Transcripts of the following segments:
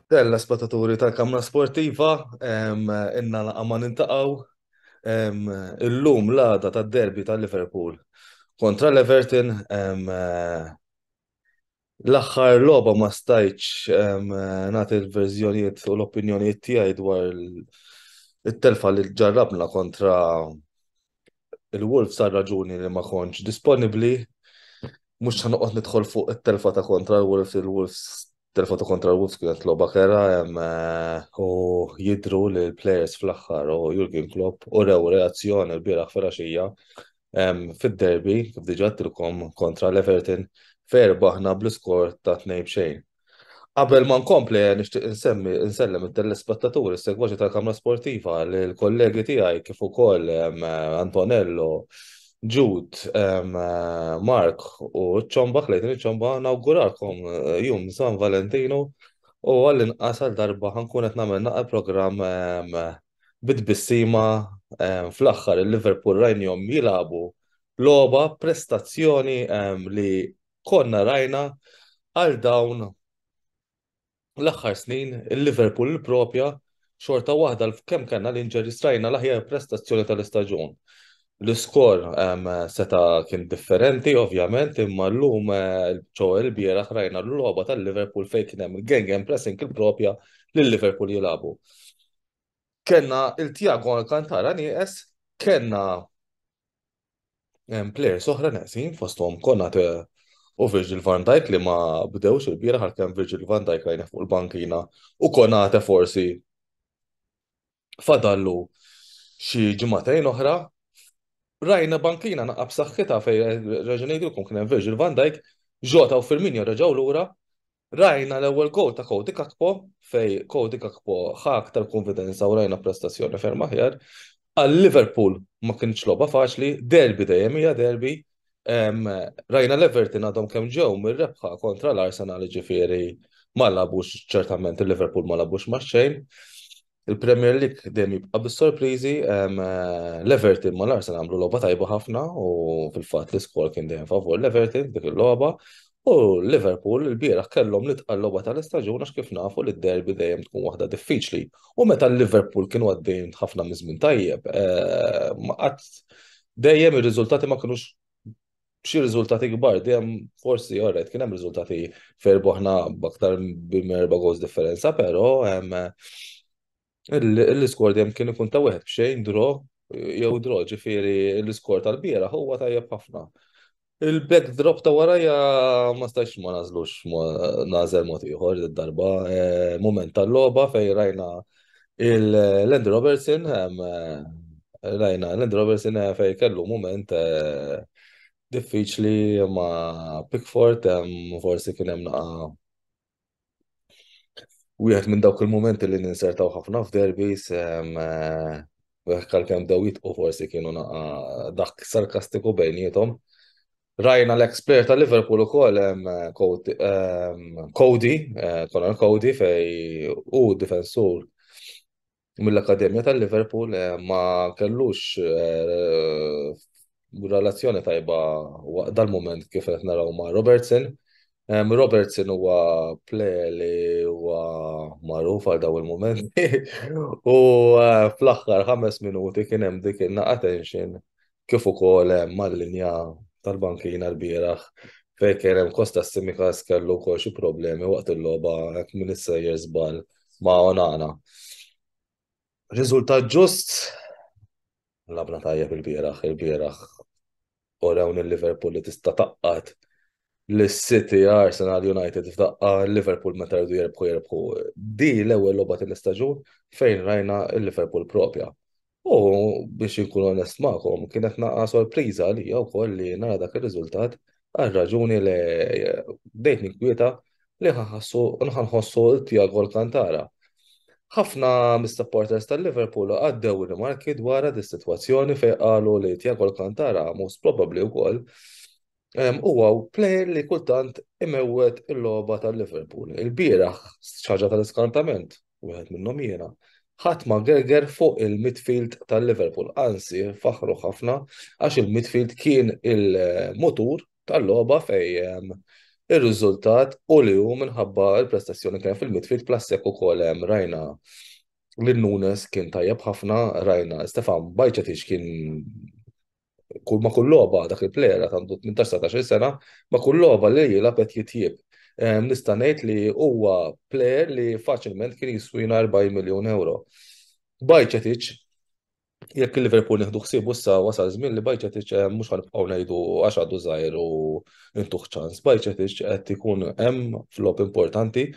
Telespettaturi tal-Kamra Sportiva, inna laqa ma nintaqgħu illum l-għada tad-derby ta' Liverpool kontra l-Everton. L-aħħar logħba ma stajtx nagħti l-verżjonijiet u l-opinjonijiet tiegħi dwar it-telfa li ġarrabna kontra il-Wolves għal raġuni li ma kontx disponibbli. Mhux ħa noqgħod nidħol fuq it-telfa ta' kontra l-Wolves, il-Wolves telfa ta' kontra l-Wolves kienet logħba kera u jidru li l-players fl-aħħar u Jurgen Klopp u rew reazzjoni l-bieraħ filgħaxija fid-derby kif diġà għedtilkom kontra l-Everton fejn rbaħna bl-iskor ta' 2-0. Qabel ma nkompli nixtieq insemmi insellem it-telespettaturi segwaċi tal-Kamra Sportiva lill-kollegi tiegħi kif ukoll Antonello, Jude, Mark u ċ-Ċomba, Clayton iċ-Ċomba, nawguralkom jum San Valentinu u għall-inqas għal darba ħa nkun qed nagħmel naqra programm bi tbissima fl-aħħar il-Liverpool rajnihom jilagħbu logħba prestazzjoni li konna rajna għal dawn l-aħħar snin il-Liverpool il-propja xorta waħda kemm kellna l-injuries rajna l-aħjar prestazzjoni tal-istaġun. L-iskor seta' kien differenti ovvjament imma llum ċo il-bieraħ rajna l-logħba tal-Liverpool fejn kien hemm il-gang and pressing il-propja li l-Liverpool jilagħbu. Kellna il-Thiago Alcantara nieqes, kellna Hemm players oħra neqsin fosthom Konate u Virgil van Dijk li ma bdewx il-bieraħ għalkemm Virgil van Dijk rajna fuq il-bankina u Konate forsi fadallu xi ġimagħtejn oħra. Rajna bankina naqab saħħitha fejn reġa' ngħidilkom kien hemm Virgil van Dijk, Jota u Firmino reġgħu lura. Rajna l-ewwel goal ta' Cody Gakpo fejn Cody Gakpo ħa aktar kunfidenza u rajna prestazzjoni ferm aħjar. Għal Liverpool ma kienx logħba faċli, derby dejjem hija derby. Rajna l-Everton għadhom kemm ġew mir-rebħa kontra l-Arsenal ġifieri ma lagħbux ċertament il-Liverpool ma lagħbux ma' xejn. Il-Premier League dejjem jibqa' bis-sorpriżi, l-Everton ma l-Arsenal għamlu logħba tajba ħafna u fil-fatt l-iskor kien dejjem favur l-Everton dik il-logħba. U Liverpool il-bieraħ kellhom l-itqal logħba tal-istaġun għax kif nafu li d-derby dejjem tkun waħda diffiċli. U meta l-Liverpool kienu għaddejjin ħafna miż-żmien tajjeb, eh, ma qatt dejjem ir-riżultati ma kinux xi riżultati kbar, dejjem forsi alright kien hemm riżultati fejn rbaħna b'aktar minn erba' goals differenza, però l-iskor dejjem kien ikun ta' wieħed b'xejn draw jew draw, ġifieri l-iskor tal-bieraħ huwa tajjeb ħafna. Il-backdrop ta' warajja ma stajx ma nażlux nażel mod ieħor id-darba, eh, moment tal-logħba fejn rajna il-Andy Robertson Rajna, Land Robertson eh, fej kellu moment eh, diffiċli ma' Pickford, forsi kien hemm naqa' wieħed minn dawk il-momenti li ninsertaw ħafna f'derbys, eh, għalkemm bdew jitqu forsi kienu naqa' dak sarkastiku bejniethom. Rajna l-ex player ta' Liverpool ukoll Cody, Conor Cody fej u difensur mill-akkademja tal-Liverpool eh, ma kellux eh, relazzjoni tajba waqt dal-moment kif qed naraw ma' Robertson. Robertson huwa player li huwa magħruf għal daw il-momenti u eh, fl-aħħar 5 minuti kien hemm dik in-naqa tension kif ukoll mal-linja tal-bankina l-bieraħ fejn kien hemm Kostas Tsimikas kellu wkoll xi problemi waqt il-logħba hekk minn issejjer żball ma' Onana. Riżultat ġust, lagħabna tajjeb il-bieraħ, il-bieraħ urew il-Liverpool li tista' tgħaqqad l-City, Arsenal, United f'daqqa Liverpool meta jridu jerbħu jerbħu. Di l-ewwel logħba tal-istaġun fejn rajna il-Liverpool propja. U biex inkun onest magħkom, kienet naqa sorpriża għalija wkoll li nara dak ir-riżultat għal raġuni li bdejt ninkwieta li ħa nħossu l-Thiago Alcantara. Ħafna mis-supporters tal-Liverpool għaddew rimarki dwar di situazzjoni fejn qalu li Thiago Alcantara most probably wkoll huwa player li kultant imewwet il-logħba tal-Liverpool. Il-bieraħ ħaġa tal-iskantament, wieħed minnhom jiena. Ħadd ma gerger fuq il-midfield tal-Liverpool, anzi faħru ħafna għax il-midfield kien il-motur tal-logħba fejn. Ir-riżultat u li hu minħabba l-prestazzjoni kien fil-midfield plus hekk ukoll hemm rajna li Nunes kien tajjeb ħafna, rajna Stefan Bajcetic kien kull ma kull logħba dak il-player għad għandu 18-19 sena, ma kull logħba li jilgħab qed jitjieb. Nista' ngħid li huwa player li faċilment kien jiswina 40 miljun euro. Bajcetic jekk il-Liverpool nieħdu ħsiebu issa wasal żmien li Bajcetic mhux ħanibqgħu ngħidu għax għadu żgħir u intuh ċans. Bajcetic qed ikun hemm flop importanti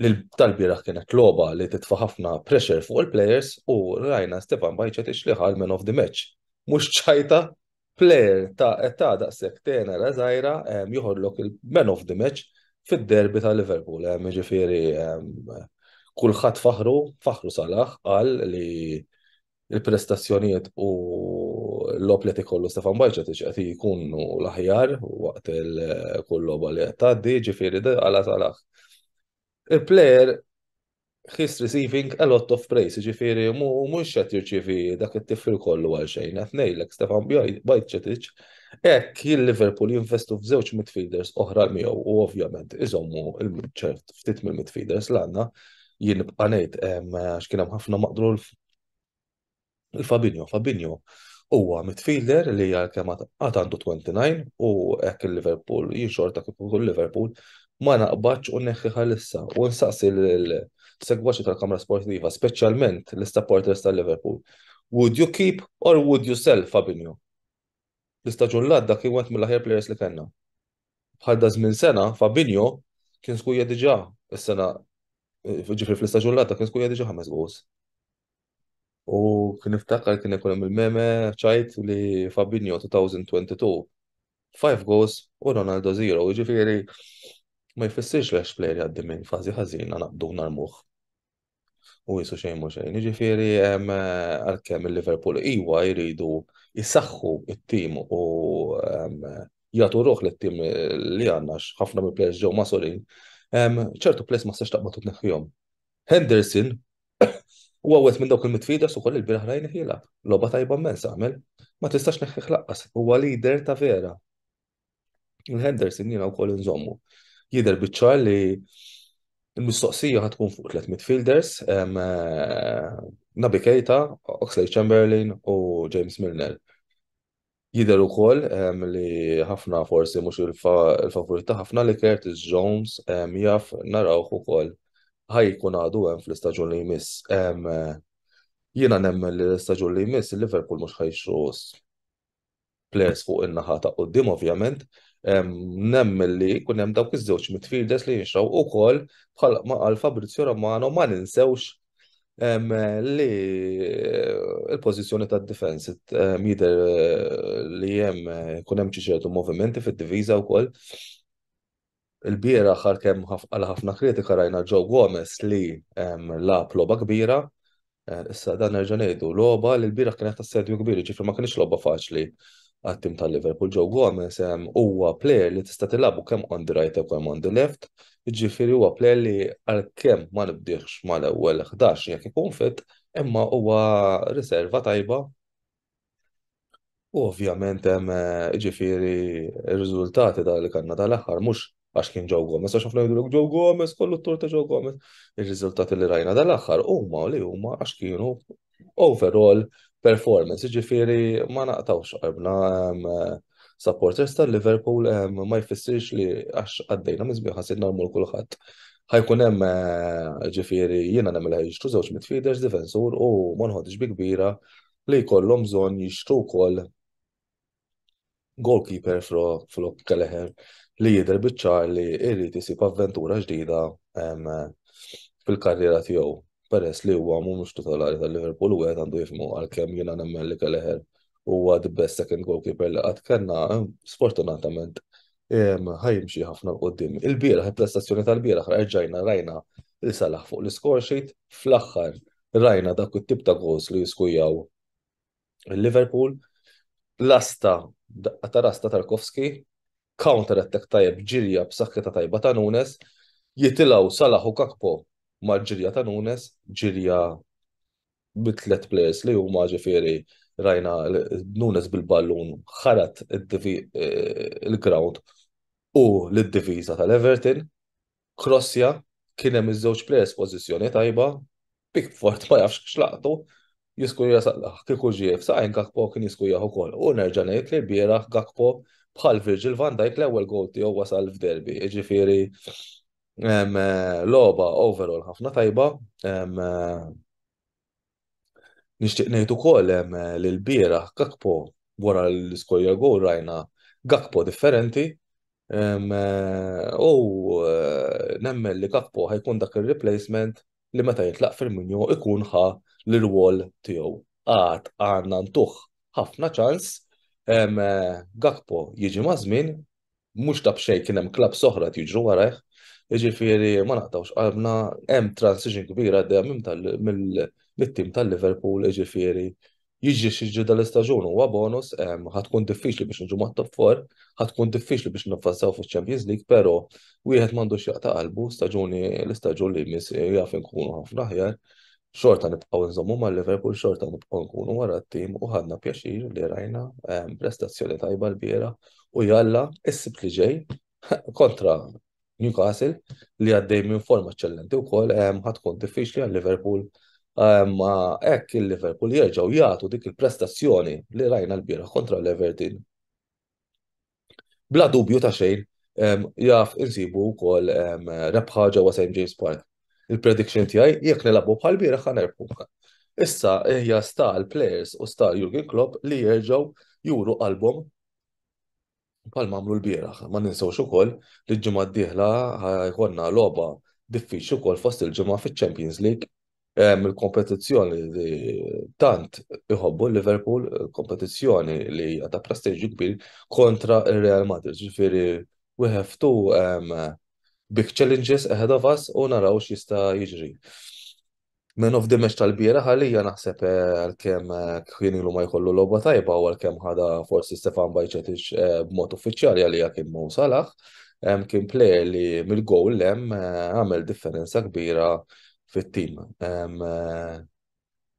li tal-bieraħ kienet logħba li titfa' ħafna pressure fuq il-players u rajna Stefan Bajcetic li ħa l-man of the match. Mhux ċajta player ta' età daqshekk tenera żgħira joħodlok il-man of the match fid-derby ta' Liverpool. Jiġifieri kulħadd faħru, faħru Salah qal li il-prestazzjonijiet u l-logħob li qed ikollu Stefan Bajcetic qed jkunu l-aħjar waqt kull logħba li qed tgħaddi, ġifieri għala Salah. Il-player he's receiving a lot of praise, ġifieri mhux qed jirċievi dak it-tifħir kollu għal xejn, qed ngħidlek Stefan Bajcetic hekk il-Liverpool jinvestu f'żewġ midfielders oħra miegħu u ovvjament iżommu ċert ftit mill-midfielders l għandna jien nibqa' ngħid għax kien hemm ħafna maqdru il-Fabinho. Fabinho huwa midfielder li għalkemm għad għandu 29 u hekk il-Liverpool jien xorta kif ukoll Liverpool ma naqbadx u neħħi issa u nsaqsi l-segwaċi tal-Kamra Sportiva, speċjalment l-supporters tal-Liverpool. Would you keep or would you sell Fabinho? L-istaġun l-għadda kien wieħed mill-aħjar players li kellna. Bħal da żmien sena Fabinho kien skurja diġà is-sena ġifieri fl-istaġun l-għadda kien skurja diġà ħames goals. U kien niftakar kien ikun hemm il-meme ċajt li Fabinho 2022 5 goals u Ronaldo 0. Jiġifieri ma jfissirx li għax player jgħaddi minn fażi ħażina naqbdu narmuh. U jisu xejn mhu xejn. Jiġifieri għalkemm il-Liverpool iwa jridu jisaħħu it-tim u jagħtu ruħ lit-tim li għandna ħafna mill-players ġew magħsurin. ċertu players ma tistax taqbad u tneħħihom. Henderson huwa wieħed minn dawk il-midfielders ukoll il-bieraħ rajna jilgħab. Logħba tajba immens għamel. Ma tistax neħħih laqqas. Huwa leader ta' vera. Il-Henderson jiena wkoll inżommu. Jidher biċ-ċar li l-mistoqsija ħa tkun fuq tliet midfielders, Naby Keita, Oxlade Chamberlain u James Milner. Jidher ukoll li ħafna forsi mhux il-favorit ta' ħafna li Curtis Jones jaf narawh ukoll ħa jkun għadu hemm fl-istaġun li jmiss. Jiena nemmen li l-istaġun li jmiss il-Liverpool mhux ħa jixtru players fuq in-naħa ta' quddiem ovvjament. Nemmen li jkun hemm dawk iż-żewġ midfielders li jinxtraw ukoll bħal ma qal Fabrizio Romano ma ninsewx li il-pożizzjoni tad-defense jidher li hemm jkun hemm xi ċertu movimenti fid-diviża wkoll. Il-bieraħ għalkemm għal ħafna kritika rajna Joe Gomez li lagħab logħba kbira. Issa dan nerġa' ngħidu logħba li l-bieraħ kienet assedju kbir, ġifieri ma kienx logħba faċli għat-tim tal-Liverpool. Joe Gomez huwa player li tista' tilagħbu kemm on the right u kemm on the left, ġifieri huwa player li għalkemm ma nibdihx mal-ewwel 11 jekk ikun fit, imma huwa riserva tajba. U ovvjament hemm ġifieri r-riżultati da li kellna tal-aħħar mhux għax kien Joe Gomez, għax ħafna jgħidulek Joe Gomez, kollu t-tort ta' Joe Gomez. Ir-riżultati li rajna dal-aħħar huma li huma għax kienu overall performance, ġifieri ma naqtawx qalbna supporters tal-Liverpool ma jfissirx li għax għaddejna minn żmien ħażin narmu kulħadd. Ħa jkun hemm ġifieri jiena nagħmel jixtru żewġ midfielders difensur u ma nħoddx bi kbira li jkollhom bżonn jixtru wkoll goalkeeper flok Kelleher li jidher biċ-ċar li jrid isib avventura ġdida fil-karriera tiegħu peress li huwa mhux titolari tal-Liverpool u wieħed għandu jifhmu għalkemm jiena nemmen li Kelleher huwa the best second goalkeeper li qatt kellna, sfortunatament ħa jimxi ħafna 'l quddiem. Il-bieraħ, il-prestazzjoni tal-bieraħ erġajna rajna li Salah fuq l-score sheet, fl-aħħar rajna dak it-tip ta' goals li jiskujaw il-Liverpool, lasta daqqa ta' rasta Tarkowski, counter attack tajjeb ġirja b'saħħitha tajba ta' Nunes, jitilgħu Salah u Gakpo mal-ġirja ta' Nunes, ġirja bi tliet players li huma ġifieri rajna Nunes bil-ballun ħarat il-ground. u lid-difiża tal-Everton, krossja, kien hemm iż-żewġ players f'pożizzjoni tajba, Pickford ma jafx x'laqtu, jiskurja saqlaħ, kieku ġie f'saqajn Gakpo kien jiskurjah ukoll. U nerġa' ngħid li lbieraħ Gakpo bħal Virgil van Dijk l-ewwel goal tiegħu wasal f'derby, jiġifieri logħba overall ħafna tajba. Nixtieq ngħid ukoll li lbieraħ Gakpo wara li skorja l-goal rajna Gakpo differenti u nemmen li Gakpo ħa jkun dak ir-replacement li meta jitlaq Firmino ikun ħa l-irwol tiegħu. Għad għandna ntuh ħafna ċans Gakpo jiġi maż-żmien mhux ta' b'xejn kien hemm klabbs oħra qed jiġru warajh, jiġifieri ma naqtgħux qalbna, hemm transition kbira għaddejja mit-tim tal-Liverpool, jiġifieri jiġri x'jiġri dal-istaġun huwa bonus, ħa tkun diffiċli biex niġu mat-top 4, ħa tkun diffiċli biex navvanzaw fiċ-Champions League, però wieħed m'għandux jaqta' qalbu, staġuni l-istaġun li jmiss jaf inkunu ħafna aħjar. Xorta nibqgħu nżommu mal-Liverpool, xorta nibqgħu nkunu wara t-tim u ħadna pjaċir li rajna prestazzjoni tajba l-bieraħ u jalla is-Sibt li ġej kontra Newcastle li għaddej minn forma eċċellenti wkoll ħa tkun diffiċli għal Liverpool ma hekk il-Liverpool jerġgħu jagħtu dik il-prestazzjoni li rajna l-bieraħ kontra l-Everton. Bla dubju ta' xejn jaf insibu wkoll rebħa ġewwa St James Park. Il-prediction tiegħi jekk nilagħbu bħal bieraħ ħa nerbħu. Issa hija sta l-players u sta Jurgen Klopp li jerġgħu juru qalbhom bħal għamlu l-bieraħ. Ma ninsewx ukoll li l-ġimgħa d-dieħla jkollna logħba diffiċli wkoll fost il-ġimgħa fiċ-Champions League il-kompetizzjoni li tant iħobbu Liverpool, kompetizzjoni li hija ta' prestiġju kbir kontra il-Real Madrid. Ġifieri we have two big challenges ahead of us u naraw x'jista' jiġri. Man of the match tal-bieraħ għalija naħseb eh, għalkemm eh, kien ilu ma jkollu logħba tajba u għalkemm ħada forsi Stefan Bajcetic eh, b'mod uffiċjali għalija kien Mo Salah. Kien player li mill-goal hemm għamel differenza kbira fit-tim.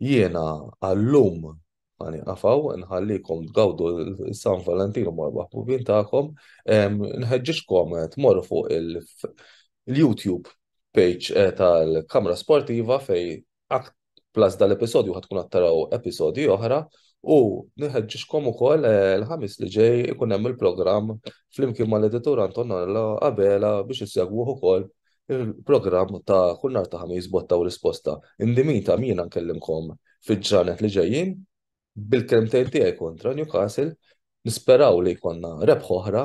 Jiena għallum għani għafaw, nħallikom tgawdu San Valentino marba ħbubin tagħkom, nħeġġiġkom tmorru fuq il-YouTube page eh, tal-Kamra Sportiva fej plus dal-episodju ħatkun taraw episodji oħra u nħeġġiġkom ukoll eh, l-ħamis li ġej ikun hemm il-programm flimkien mal-editur Antonella Abela biex issegwuh ukoll il-programm ta' kull nhar ta' Ħamis Botta u Risposta. In the meantime jiena nkellimkom fil-ġranet li ġejjin bil-kelmtejn tiegħi kontra Newcastle, nisperaw li jkollna rebħa oħra,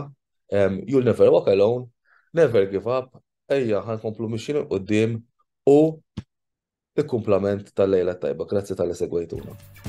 you'll never walk alone, never give up, ejja ħa nkomplu mixjin 'il quddiem u il-kumplament tal-lejla tajba. Grazzi talli segwejtuna.